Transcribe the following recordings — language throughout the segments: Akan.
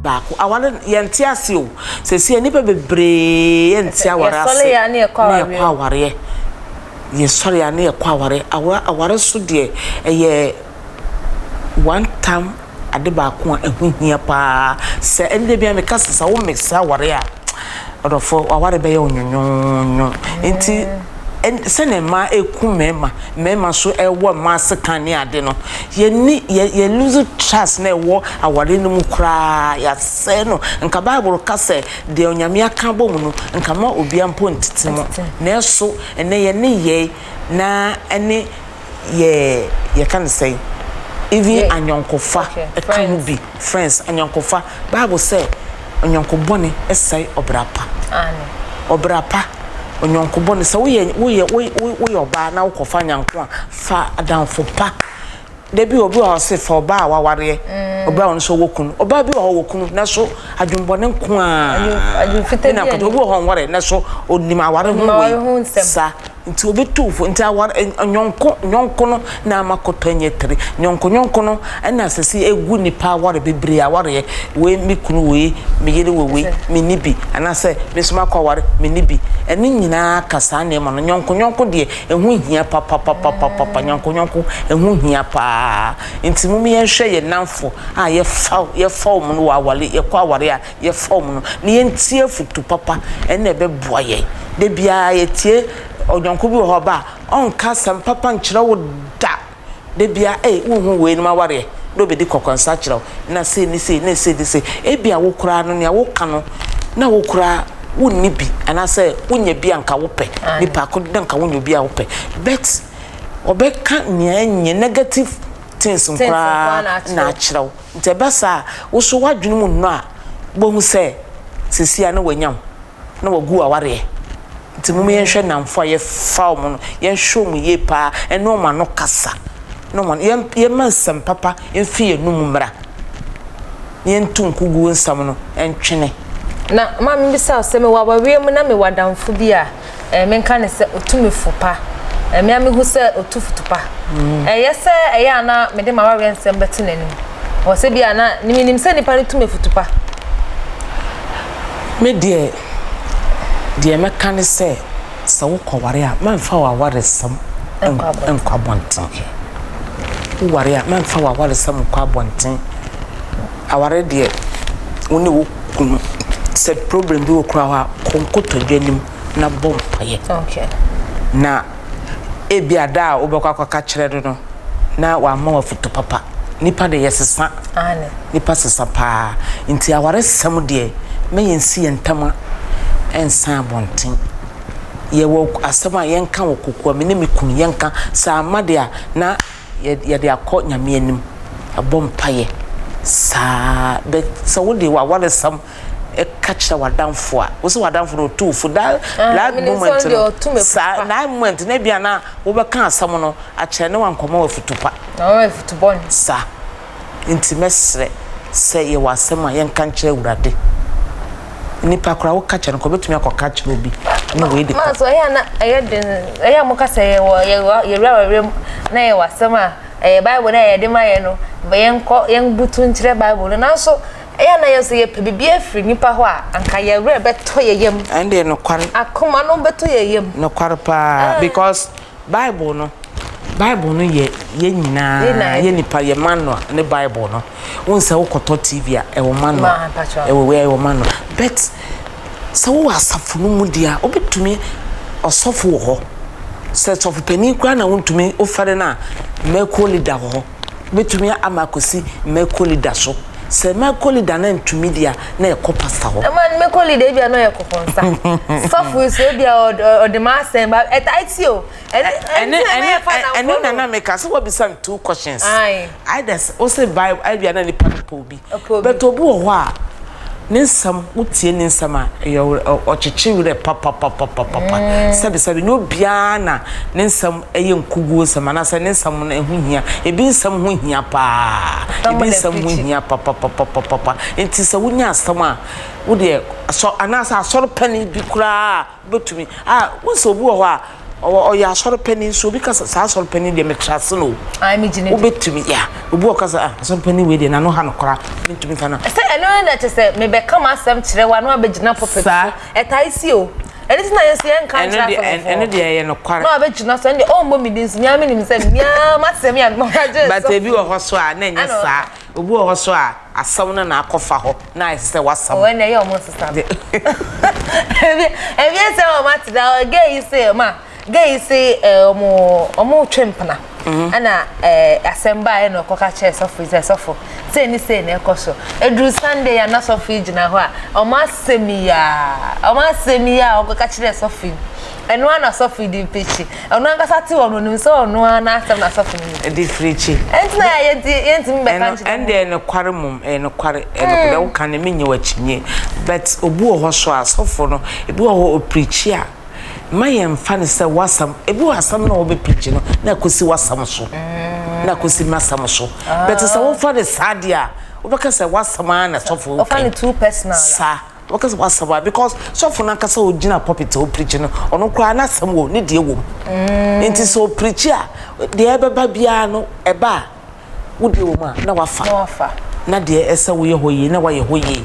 Baako. Aware no, yɛnte ase o. Seesei nnipa bebree nte aware ase. Yɛsɔre a ne yɛkɔ awareɛ. Ne yɛkɔ awareɛ. Yɛsɔre a ne yɛkɔ awareɛ. Aware aware so deɛ, ɛyɛ one time ade baako a ɛho hia paa. Sɛ ɛnɛ da biara meka sɛ, sɛ wo mix aware a, ɔdɔfoɔ, w'aware bɛyɛ wo nwonwonwo. Nti sɛnea mmaa ɛku mmarima, mmarima nso ɛwɔ mmaa sekan ne ade no, yɛnni yɛ yɛ lose trust na ɛwɔ aware no mu koraa, yɛasɛe no. Nka Bible ka sɛ deɛ Onyame aka abɔ mu no, nka mma obiara mpo ntete mu. Nanso ɛnnɛ yɛn nneyɛe na ɛne yɛ yɛka no sɛn, even ayɔnkofa ɛka ho bi, friends, ayɔnkofa. Bible sɛ ɔyɔnko bɔne sɛe ɔbra pa. Ɔbra pa, ɔyɔnko bɔne. Sɛ woyɛ woyɛ woyɛ ɔbaa na wokɔfa nyanko a, fa adamfo pa. Da bi obi wɔ hɔ ɔse fa ɔbaa a wawareɛ, ɔbaa a ɔno nso ɔwɔ kunu. Ɔbaa bi wɔ hɔ ɔwɔ kunu nanso adwembɔne nko ara. Ne na nkoto. Obi wɔ hɔ ɔnware nanso ɔnim aware ho wei saa. Nti obi tu wo fo, nti aware nyɔnko nyɔnko no na ama kɔtɔ nyɛ tiri. Nyɔnko nyɔnko no na sɛsi egu nipa aware bebree awareɛ. Wei me kunu wei, me yere wɔ wei, me nni bi anaasɛ me nso makɔ aware me nni bi. Ɛno nyinaa ka saa nneɛma no. Nyɔnko nyɔnko deɛ ɛho hia papapapapapa. Nyɔnko nyɔnko ɛho hia paa. Nti mom yɛnhwɛ yɛn nnamfo a yɛfa yɛfa wɔn no wɔ aware yɛkɔ aware a yɛfa wɔn no, na yɛntie afotu papa, ɛnna ɛbɛboa yɛn. Da biara yɛtie ɔyɔnko bi wɔ hɔ ɔba a, ɔnka asɛm papa nkyerɛ wo da. Da biara, ei, wonhu weinom awareɛ, na ɔbɛdi kɔkɔnsa akyerɛ wo, na sei ne sei, na sei ne sei. Ebia wo koraa no, nea woka no, na wo koraa wonni bi, anaasɛ wonya bi a anka wopɛ, nipa ko na anka wonya obi a wopɛ. But ɔbɛka nea ɛnyɛ, negative things koraa na akyerɛ wo. Nti ɛba saa a, wo nso w'adwene mu nnɔ a, wobɛhu sɛ seesei a na wanya wo, na wagu w'awareɛ. Nti mom yɛnhwɛ nnamfo a yɛfa wɔn no, yɛnhwɛ wɔn yie paa, ɛne wɔn ano kasa, ne wɔn ano, yɛmma nsɛm papa mfi yɛn anum mmra, na yɛnto nkoguo nsɛm no ntwene. Na ma mebisa wo, sɛ mewɔ awareɛ mu na mewɔ adamfo bi a, Eh, menka no sɛ otu me fo pa. Eh, me a mehu sɛ otu foto pa. Mm. Ɛyɛ sɛ ɛyɛ a na mede m'awareɛ nsɛm bɛto n'anim. Wɔ sɛ bi a na menim sɛ nipa no tu me foto pa. Me deɛ, deɛ mɛka ne sɛ, sɛ wokɔware a, mɛmfa w'awaresɛm nkɔ abɔnten. Woware a, mɛmfa w'awaresɛm nkɔ abɔnten. Aware deɛ, wo ne wo kunu, sɛ problem bi wɔ koraa hɔ a, kɔ nkotodwe anim na bɔ mpaeɛ. Okay. Na ebia da a wobɛkɔ akɔka kyerɛ no no, na wamma wo afotu papa. Nipa de yɛsesa. Nipa sesa paa. Nti awaresɛm deɛ, mma yɛnsi yɛn ntama nsan abɔnten. Yɛwɔ asɛm a yɛnka wɔ kokoa, me ne me kunu yɛnka. Sɛ amma deɛ a, na yɛde akɔ Nyame anim abɔ mpaeɛ saa but sɛ wode w'awaresɛm ka kyerɛ w'adamfo a wo sɛ w'adamfo no ɔtu wo fo that ah, that moment no saa that moment no ebia na wobɛka asɛm no akyerɛ ne wankɔma w'afutu pa saa. Nti mɛsrɛ sɛ yɛwɔ asɛm a yɛnka nkyerɛ Awurade. Nipa koraa woka kyerɛ no koraa obetumi akɔka akyerɛ obi na wei de kɔ. Maa so ɛyɛ a na ɛyɛ den ɛyɛ a moka sɛ yɛwɔ yɛwɔ yɛwura awareɛ mu na yɛwɔ asɛm a ɛyɛ Bible na yɛde ma yɛn no yɛnkɔ yɛnbutu nkyerɛ Bible no nanso ɛyɛ a na yɛn nso yɛpɛ biribi afiri nipa hɔ a anka yɛn werɛ bɛtɔ yɛn yam. Ɛnde nokware. Akoma no bɛtɔ yɛn yam. Nokware paa because Bible no, Bible no yɛ yɛn nyinaa, yɛ nipa, yɛ manual ne Bible no. Wohu sɛ wokɔtɔ TV a, ɛwɔ manual, ɛwɔ wei ɛwɔ manual. But sɛ wowɔ asafo no mu deɛ a, wobɛtumi, ɔsɔfo wɔ hɔ. Sɛ sɔfo panin koraa na wontumi, wofɛre no a, mɛkuo leader wɔ hɔ. Wobɛtumi ama akɔsi mɛkuo leader so. Sɛ mɛkuo leader no antumi deɛ a, na ɛkɔ pastor hɔ. Ɛma mɛkuo leader ebia na ɔyɛ kɔkɔnsa. Sɔfo yi so ebia ɔde m'asɛm ba ɛtae ti o. Ɛno na na meka sɛ wabisa me two questions. Either wo se Bible ebia na nipa no pɛ obi. But obi wɔ hɔ a ne nsɛm wotie ne nsɛm a ɛyɛ ɔkyekye werɛ papapapapapa. Sɛbisɛbi nyɛ obiara na ne nsɛm ɛyɛ nkuguo nsɛm anaasɛ ne nsɛm no ɛho hia. Ebi nsɛm ho hia paa. Ebi nsɛm ho hia papapapapapa. Nti sɛ wonya asɛm a wo deɛ sɔ anaasɛ asɔre panin bi koraa a wobɛtumi a wohu sɛ obi wɔ hɔ a. Ɔwɔ ɔyɛ asɔre panin nso obi ka sɛ saa asɔre panin deɛ metra ase no o. Ae me gyina di. Wobɛtumi ya obi wɔ ka sɛ ah asɔre panin wei deɛ n'ano ha no koraa mentumi nfa no. Sɛ ɛno na kyɛ sɛ mebɛka m'asɛm kyerɛ wo a na wabɛgyina pulpit so. Ɛtae si o. Ɛno nti na yɛn nso yɛnka nkyerɛ asɔfofoɔ. Ɛno deɛ ɛyɛ nokware. Na wabɛgyina so ɛno deɛ ɔmmɔ me din nso me ara menim sɛ me ara m'asɛm yɛ a gye But ebi wɔ hɔ so a na ɛnyɛ saa. Obi wɔ hɔ so a asɛm no na akɔfa hɔ na ayɛ sɛ w'asɛm. Ɔwɔ ɛna ɛyɛ ɔmo nsesa no. Ebi ebi sɛ ɔmo ate da gay yi se ma gay yi se ɔmo ɔmo twe mpena. Ɛna ɛɛ asɛm baa ɛna ɔkɔka kyerɛ sɔfo yi sɛ sɔfo sei ne sei na ɛkɔ so. Eduru Sunday a na sɔfo yi gyina hɔ a ɔmo asɛm yi a ɔmo asɛm yi a ɔkɔka kyerɛ sɔfo yi. Ɛno ara na sɔfo yi de preachi. Ɔno ankasa te hɔ no, onim sɛ ɔno ara n'asɛm na sɔfo no de De preachi. Ɛnti na yɛnti yɛntumi bɛka Ɛno nkyerɛ ɛnde ɛyɛ nokware mmom, ɛyɛ nokware, ɛyɛ nokware. Deɛ woka no mennye wo akyinnye. But obi wɔ hɔ so a, sɔfo no, ebi wɔ hɔ ɔpreachi a, mma yɛmfa no sɛ w'asɛm, ebi wɔ hɔ asɛm no a wɔbɛpreachi no na akɔsi w'asɛm so, na akɔsi m'asɛm so. But sɛ wofa no saa deɛ a, wobɛka sɛ w'asɛm ara na sɔfo Ɔfa reka no yi. too personal a. Saa. Wɔka sɛ w'asɛm a because sɔfo no ankasa a ogyina pulpit a ɔpreachi no ɔno koraa n'asɛm wɔ ne deɛ wɔ mu nti sɛ ɔpreachi a deɛ ɛbɛba biara no ɛba a wo deɛ wɔ mu a na wafa na deɛ ɛsɛ woyɛ hɔ yie na wayɛ hɔ yie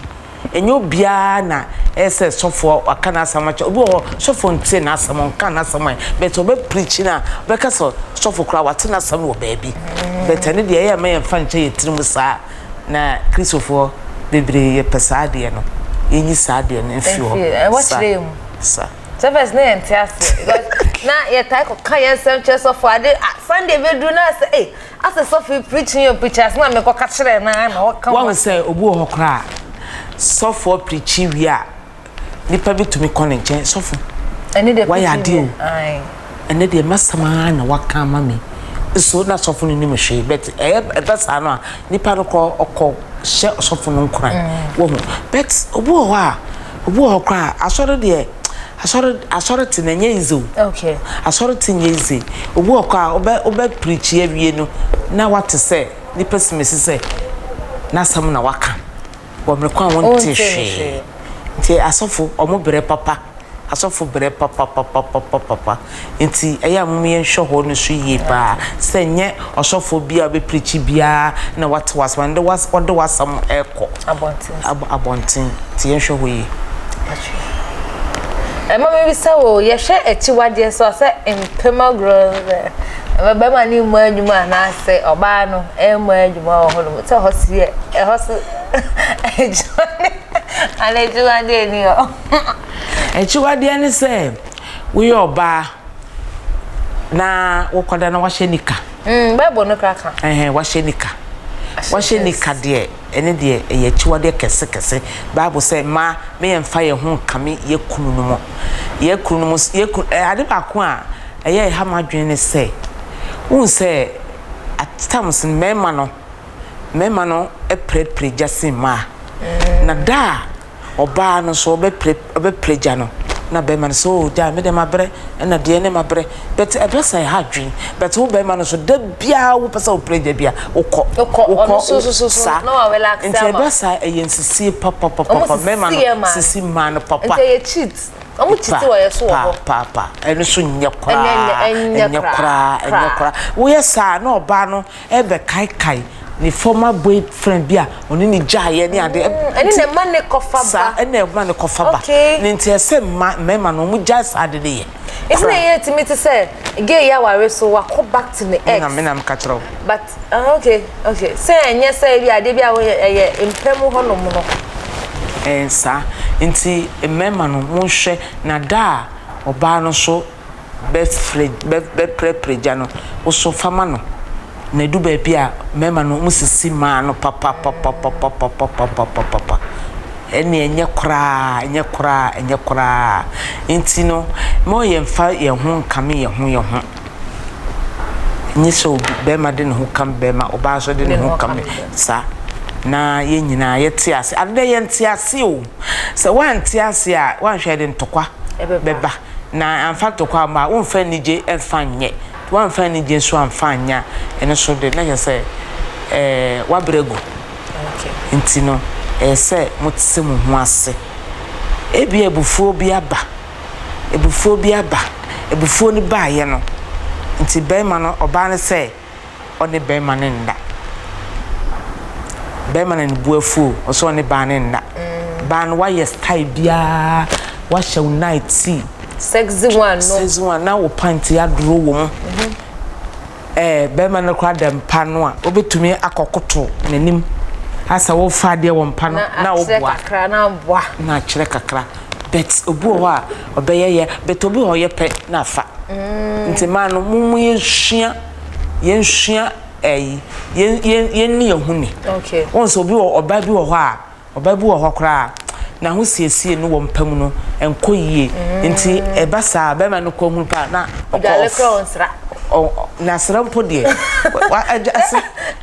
ɛnyɛ obiara na ɛsɛ sɔfo aka n'asɛm akyɛ obi wɔ hɔ sɔfo nte n'asɛm ɔnka n'asɛm ɛ but ɔbɛ preachi no a ɔbɛka sɛ sɔfo koraa wate n'asɛm wɔ baabi but ɛno deɛ ɛyɛ a mma yɛmfa nkyɛ yɛ tirim saa. Na Kristofoɔ bebree yɛpɛ saa adeɛ no. Yɛnyi saa adeɛ no mfiri hɔ. Ɛwɔ kyerɛ yɛ mu. Sa. Sɛ first na yɛnte aseɛ because na yɛtae kɔka yɛn nsɛm kyerɛ sɔfo ade Sunday bɛduru na asɛ ei asɛ sɔfo yi preaching yɛ preaching ase na mekɔka kyerɛ no ara na ɔka ho. Wahu sɛ obi wɔ hɔ koraa a sɔfoɔ preachi wie a Nipa bi tumi kɔ ne nkyɛn, sɔfo, wayɛ adeɛ o, ɛnɛ deɛ m'asɛm ara na waka ama me. Nso na sɔfo no nim hwee, but ɛyɛ ɛba saa no a, nipa no kɔ ɔkɔ hyɛ ɔsɔfo no nkuran. Mm. Wahu. But obi wɔ hɔ a, obi wɔ hɔ koraa, asɔre deɛ, asɔre asɔre te na ɛnyɛ easy o. Okay. Asɔre te nyɛ easy. Obi wɔ hɔ koraa, wobɛ wobɛ preach awie no, na wate sɛ nipa simesi sɛ n'asɛm na waka. Wɔ mmerɛ ko a wɔnte hwee. Nti asɔfo ɔmo brɛ papa. Asɔfo brɛ papapapapapa. Nti ɛyɛ a mom yɛnhwɛ hɔ no so yie paa. Sɛ nyɛ ɔsɔfoɔ biaa ɔbɛ preachi biaa na wate w'asɛm ɛnde ɔde w'asɛm ɛkɔ abɔnten. Nti yɛnhwɛ hɔ yie. Ɛma me bisa wo, yɛhwɛ akyiwadeɛ so a sɛ mpem agorɔ sɛ bɛrima no mmɔ adwuma anaasɛ ɔbaa no mmɔ adwuma wɔ hɔnom sɛ ɛhɔ so yɛ ɛhɔ so adwuma ana akyiwadeɛ ni hɔ. Akyiwadeɛ ne sɛ woyɛ ɔbaa na wokɔda na wahyɛ nika. Mm, Bible no kora ka. Ɛhɛn, wahyɛ nika. Wahyɛ nika deɛ. Ɛno deɛ, ɛyɛ akyiwadeɛ kɛse kɛse. Bible sɛ, Mma me yɛmfa yɛn ho nkame yɛn kununom. Yɛn kununom, yɛn kunu, ɛ, ade baako a ɛyɛ a ɛha m'adwene ne sɛ, wohu sɛ at times no, mmarima no, mmarima no pirapira gya sen mmaa. Na da a Ɔbaa no nso ɔbɛpre ɔbɛpre gya no na bɛrima no sɛ oh gya me deɛ mabrɛ ɛna deɛ ne mabrɛ but ɛbrɛ sa ɛha adwene but wo bɛrima no nso da biara wopɛ sɛ wopre gya bi a wokɔ wokɔ saa nti ɛbrɛ sa ɛyɛ nsisie papapapa mmarima no sisi mmaa no papa nti ɛyɛ cheat ɔmo cheat wɔ yɛ so wɔ hɔ pa pa ɛno so nyɛ koraa ɛnyɛ koraa ɛnyɛ koraa woyɛ saa na ɔbaa no rebɛkaekae ne former boyfriend bi a ɔne ne gyaeɛ ne adeɛ. Mm, ɛne na ɛma ne kɔfa ba. Saa ɛna ɛma ne kɔfa ba. Okay. Ne nti ɛsɛ mma mmarima no wɔn gyae saa ade no yɛ. Nti na yɛn tumi te sɛ gay yi aware so wakɔ back to ne ex. Me na me ka kyerɛ wo. But uh, okay okay sɛ ɛnyɛ sɛ ebi adeɛ bi a wɔyɛ ɛyɛ mpɛ mu hɔnom no. Ɛɛ saa nti mmarima no monhwɛ na da a ɔbaa no so. bɛfrɛ bɛ bɛprɛprɛ gya no, wo so fa ma no. Na ɛdu baabi a, mmarima no, wɔsisi mmaa no papapapapapapapapapapa. Ɛnneɛ ɛnyɛ koraa, ɛnyɛ koraa, ɛnyɛ koraa. Nti no, mma yɛmfa yɛn ho nkame yɛn ho yɛn ho. Ɛnyɛ sɛ obi barima de ne ho kam barima, ɔbaa nso de ne ho kame saa. Na yɛn nyinaa yɛte ase. Ade dɛ yɛnte ase o. Sɛ woante ase a, woanhwɛ a ɛde ntɔkwa bɛba. Na amfa ntɔkwa amma a, womfa anigye mfa nyɛ. Woamfa anigye nso amfa anyɛ a, ɛno nso de, na kyerɛ sɛ ɛɛ woabrɛ agu. Nti no, ɛyɛ sɛ mote mo ho ase. Ebia abufuo bi aba, abufuo bi aba. Abufuo no baeɛ no, nti barima no, ɔbaa no sɛ ɔne barima no nna. Barima no ne bo afu o, ɔsɛ ɔne baa no nna. Baa no wayɛ style biara, wahyɛ wo nightie. Sexy one no. Sexy one, na wo panty adoro wɔ mu. Ɛɛ, barima no koraa da mpa no a, wobɛtumi akɔkoto n'anim. Asɛ wofa adeɛ wɔ mpa no na woboa. Na akyerɛ kakra na aboa. Na akyerɛ kakra. But obi wɔ hɔ a, ɔbɛyɛ yɛ, but obi wɔ hɔ ɔyɛ pɛ na afa. Nti mmaa no, mo mo yɛnsua, yɛnsua ɛyi, yɛn yɛn yɛnni yɛn ho ni. Okay. Wohu sɛ obi wɔ, ɔbaa bi wɔ hɔ a, Ɔbaa bi wɔ hɔ koraa a, n'ahosiesie no wɔ mpa mu no, ɛnkɔ yie. Nti ɛba saa a, bɛrima no kɔ hunu pɛ a, na ɔkɔ Odwale off. koraa ɔnsra. Ɔ, ɔ, n'asra mpo deɛ, wa, adwa, ase.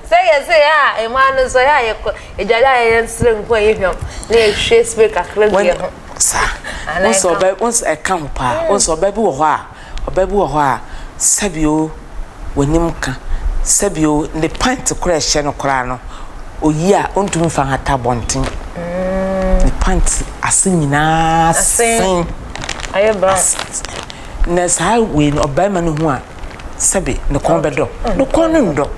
Sɛ yɛse yɛ a, mmaa no nso, ɛyɛ a yɛkɔ, edwale a yɛyɛ nsra nko a ɛyɛ hwam, na yɛhwie spray kakra gu yɛn ho. Saa. Anaa Wohu sɛ ɛka ho. ɔbaa, wohu sɛ ɛka ho paa. Wohu sɛ ɔbaa bi wɔ hɔ a, Ɔbaa bi wɔ hɔ a, sɛbi o, w'anim ka, sɛbi o, ne pant koraa a ɛhyɛ no koraa no, oyi a, ontumi mfa nhata abɔnten. Ne pant ase nyinaa sen. Ayɛ brown. Na saa wei no, ɔbarima no hu a, sɛbi ne kɔn bɛdɔ. Ne kɔn no nnɔ.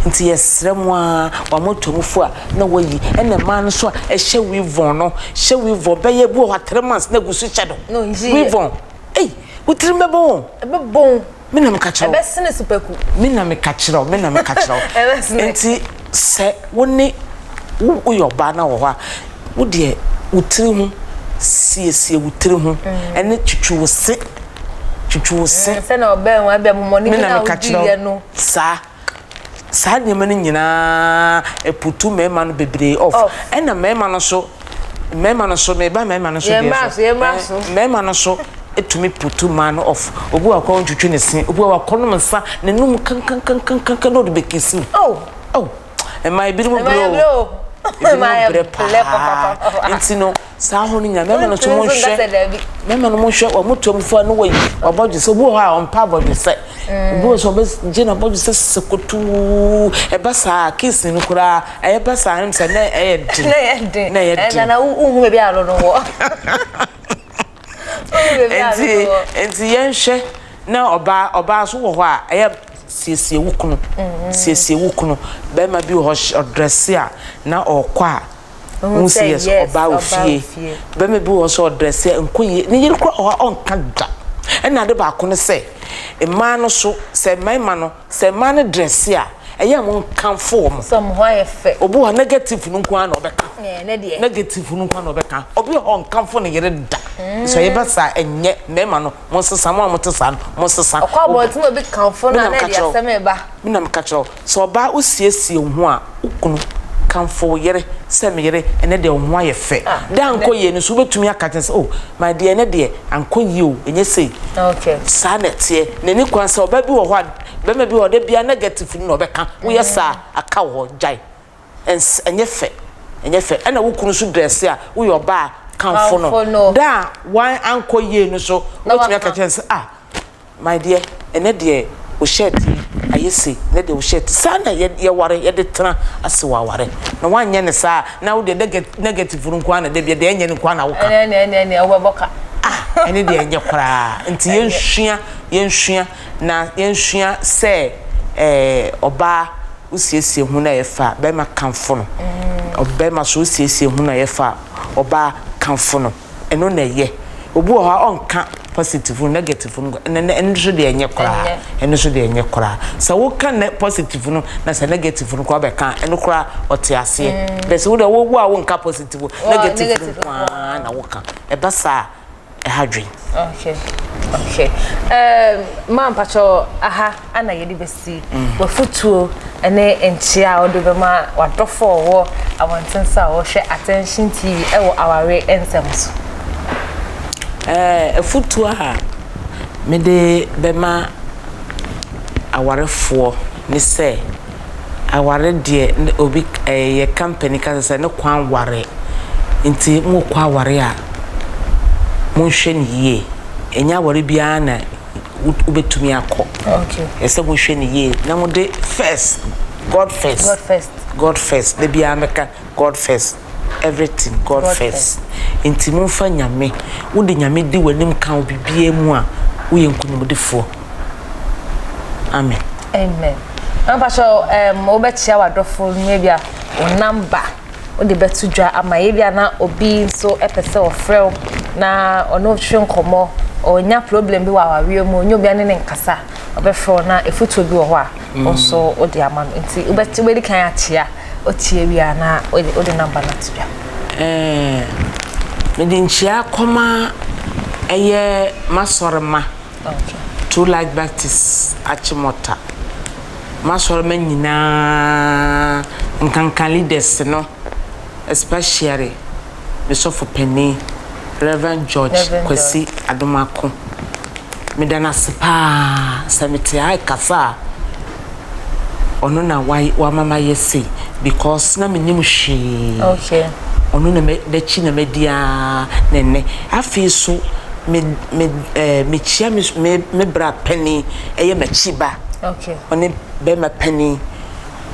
Nti yɛsrɛ mo ara, wɔn mu fo a na wɔayi, ɛna mmaa no nso a ɛhyɛ weave-on no, hyɛ weave-on bɛyɛ bi wɔ hɔ a 3 months na agu so hyɛ no. Weave-on. Ei, wo tirim bɛbɔ o. Ɛbɛbɔ o. Me na meka kyerɛ wo. Ɛbɛsene supaku. Me na meka kyerɛ wo, me na meka kyerɛ wo. Ɛbɛsene. Nti sɛ wo ne wo woyɛ ɔbaa na wɔ hɔ a, wo deɛ wo tiri ho, siesie wo tiri ho ɛne twitwi wo se, twitwi wo se. Sɛ na ɔbɛn wo abɛ mɔmɔne Me bi na na meka wodi kyerɛ yɛ wo. no. Saa. Saa nneɛma no nyinaa ɛputu mmarima no bebree off. Ɛna mmarima no nso, mmarima no nso, meba mmarima no nso deɛ so. Yɛmmra so. Mmarima no nso tumi putu mmaa no off. Obi wɔ hɔ a ɔntwitwi ne se, obi wɔ hɔ a wakɔnom nsa, n'anum kankankankankan na ɔde bɛkisi wo. Oh! Oh! Mmaa ebinom brɛ o. Ebinom brɛ paa. Nti no, Saa hɔ no nyinaa mmarima no nso monhwɛ mmarima no monhwɛ wɔn to mu no wɔyi abɔdwesɛ obi wɔ hɔ a ɔmpa abɔdwesɛ obi wɔ sɛ ɔbɛgye n'abɔdwesɛ sɛ kotuu ɛba saa kiss no koraa ɛyɛ ba saa ɛm sɛ na ɛyɛ den na ɛyɛ den na ɛyɛ den ɛna wohu baabi a ano no wɔ nti nti yɛnhwɛ na ɔbaa ɔbaa so wɔ hɔ a ɛyɛ siesie wo kunu siesie wo kunu bɛrima bi wɔ hɔ ɔdrɛse a na ɔkɔ a Wohu sɛ yes, ɔbaa wɔ fie. Bɛrima bi wɔ hɔ sɛ ɔdrɛse a nkɔ yie. Ne yere koraa wɔ hɔ a ɔnka da. Ɛna ade baako ne sɛ, mmaa no so, sɛ mmarima no, sɛ mmaa no drɛse a, ɛyɛ a monkamfo wɔn. Sɛ wɔn ho ayɛ fɛ. Obi wɔ hɔ a negative no nko ara na ɔbɛka. Ɛɛ, ne deɛ. Negative no nko ara na ɔbɛka. Obi wɔ hɔ a ɔnkamfo ne yere da. Sɛ ɛba saa a, ɛnyɛ. Mmarima no, monsesa. Mo a mote saa no, monsesa. Ɔkɔ abɔnten ma obi kamfo no a, na ɛde asɛm reba. Me na meka kyerɛ wo. Sɛ ɔbaa wosiesie wo ho a, wo kunu kamfo wo yere sɛ me yere ɛnɛ deɛ wo ho ayɛ fɛ. Da ankɔ yie no nso wobɛtumi aka kyerɛ no sɛ oh my dear ɛnɛ deɛ ankɔ yie o, ɛnyɛ sei. Saa na ɛteɛ. Na ɛni kwan sɛ ɔbaa bi wɔ hɔ a, barima bi wɔ hɔ a da biara negative no na ɔbɛka. Woyɛ saa a, aka wo hɔ. Gyae. Ɛns ɛnyɛ fɛ. Ɛnyɛ fɛ. Ɛna wo kunu nso drɛse a, woyɛ ɔbaa a, kamfo no. Da a wan ankɔ yie no nso, wobɛtumi aka kyerɛ no sɛ ah My dear, ɛnɛ deɛ wo shirt yi ayɛ sei, ɛnɛ deɛ wo shirt, saa na yɛ yɛware, yɛde tena ase wɔ aware. Na woanyɛ no saa a, na wo deɛ negative no nko ara na da biara, deɛ ɛnyɛ no nko ara na woka. Ɛnɛ ɛnɛ ɛnɛ wobɛbɔ ka. Ah, ɛne deɛ ɛnyɛ koraa. Nti yɛnsua, yɛnsua, na yɛnsua sɛ ɛɛ ɔbaa wosiesie ho na ɛyɛ fɛ a, bɛrima kamfo no. Ɔbɛrima so wosiesie ho na ɛyɛ fɛ a, ɔbaa kamfo no. Ɛno na ɛyɛ. Obi wɔ hɔ a ɔnka positive no, negative no, ɛno ɛno nso deɛ ɛnyɛ koraa. Ɛno nso deɛ ɛnyɛ koraa. Sɛ woka ne positive no na sɛ negative no koraa bɛka a, ɛno koraa ɔte aseɛ. Bɛ sɛ wo deɛ wo wo a wonka positive, negative no nko ara na woka. Ɛba saa a, ɛha dwen. Okay. Okay. Um, ma mpakyɛ aha ana yɛde bɛsi w'afotuo ne nkyea a wode bɛma w'adɔfo a wɔwɔ abɔnten so a wɔhwɛ Attention TV wɔ awareɛ nsɛm so. Ɛɛ afotuo a mede bɛma awarefoɔ ne sɛ, aware deɛ obi ɛɛ yɛka mpanin kasa sɛ ne kwan ware nti mokɔ aware a, monhwɛ no yie. Ɛnyɛ aware biara na wobɛtumi akɔ. Ɛsɛ sɛ mohwɛ no yie na mode first, God first. God first. God first. Da biara mɛka God first. Everything God, God first. Nti momfa Nyame. Wode Nyame di w'anim ka wo biribiara mu a, Woyɛ nkonimdifoɔ. Amen. Amen. Mpakyɛ um, wobɛkyia w'adɔfo no ebi a wo namba wode bɛto dwa ama ebi a na obi nso pɛ sɛ ɔfrɛ wo na ɔne wo twe nkɔmmɔ ɔnya problem bi wɔ awareɛ mu ɔnyɛ obi ne ne nkasa ɔbɛfrɛ wo na efutuo bi wɔ hɔ a wo nso wode ama no nti wobɛdi kan akyia otie wie a na wode namba no ato dwa. Ɛɛ mede nkyia kɔma ɛyɛ m'asɔremma True Light Baptist Achimota m'asɔremma nyinaa nkanka leaders no especially me sɔfo panin Rev. George Kwasi Adomako. Meda no ase paa. Sɛ mete ha rekasa a, ɔno na wama mayɛ sei because na mennim hwee. Ɔno na n'akyi na madi ara na nnɛ. Afei nso me me eh, mekyia me me me bra panin, ɛyɛ m'akyi ba. Ɔne bɛrima panin.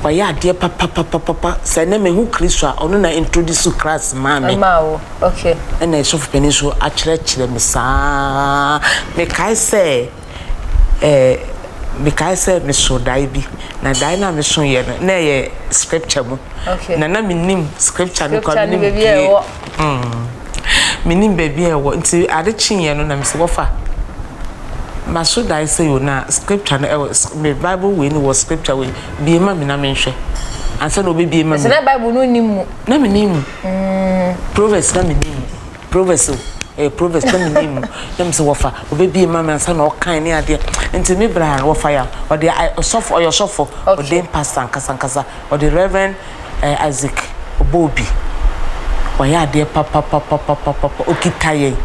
Wayɛ adeɛ papapapapa. Sɛ ɛnɛ mehu Kristo a, ɔno na introduce Christ maa me. Ɛmaa wo, okay. Ɛna ɛsɔfo panin nso akyerɛkyerɛ me saa. Mekae sɛ, eh, mekae sɛ mesoo dae bi. Na dae no a mesoeɛ no, na ɛyɛ scripture mu. Okay. Na na menim scripture no koraa, Scripture no menim baabi a bie. ɛwɔ. Mm. Menim baabi a ɛwɔ. Nti ade kyeeɛ no na mese wɔfa. Maso dae sɛ o na scripture no ɛwɔ me bible wei no wɔ scripture wei bie ma me na menhwɛ ansa na ɔbɛbie ma me. Sɛ na bible no nnim mu. Na mennim mu. Proverbs na mennim mu. Proverbs o ɛyɛ Proverbs na mennim mu. Na mesɛ wɔfa ɔbɛbie ma me ansa na ɔkan ne adeɛ. Nti me bra no wɔfa ya ɔde ɔsɔfo ɔyɛ ɔsɔfo ordained pastor ankasa ankasa ɔde Reverend Eh Isaac Obobi wayɛ adeɛ papapapapapa okita yɛn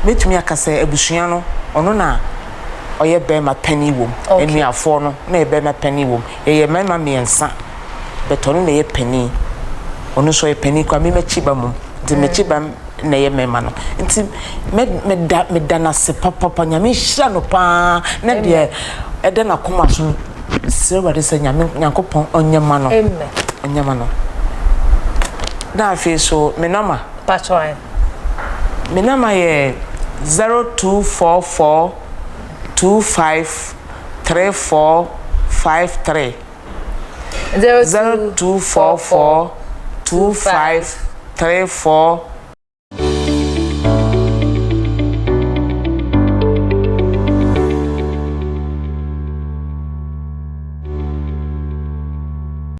mɛtumi aka sɛ abusua no ɔno na ɔyɛ bɛɛma panin wom anuafoɔ no na yɛ bɛɛma panin wom yɛyɛ mmarima mmiɛnsa but ɔno na ɛyɛ panin ɔno nso ɔyɛ panin koraa me makyi ba mom nti makyi ba na ɛyɛ mmarima no nti mɛ meda meda no ase papapa nyame nhyira no paa na deɛ ɛda n'akoma so no Mesrɛ Awurade sɛ Nyame Nyankopɔn ɔnyɛ ma no. Amen. Ɔnyɛ ma no. Na afei so me nɔma. Patrɔ ae. Me nɔma yɛ 0244 25 34 53. 0244 25 34.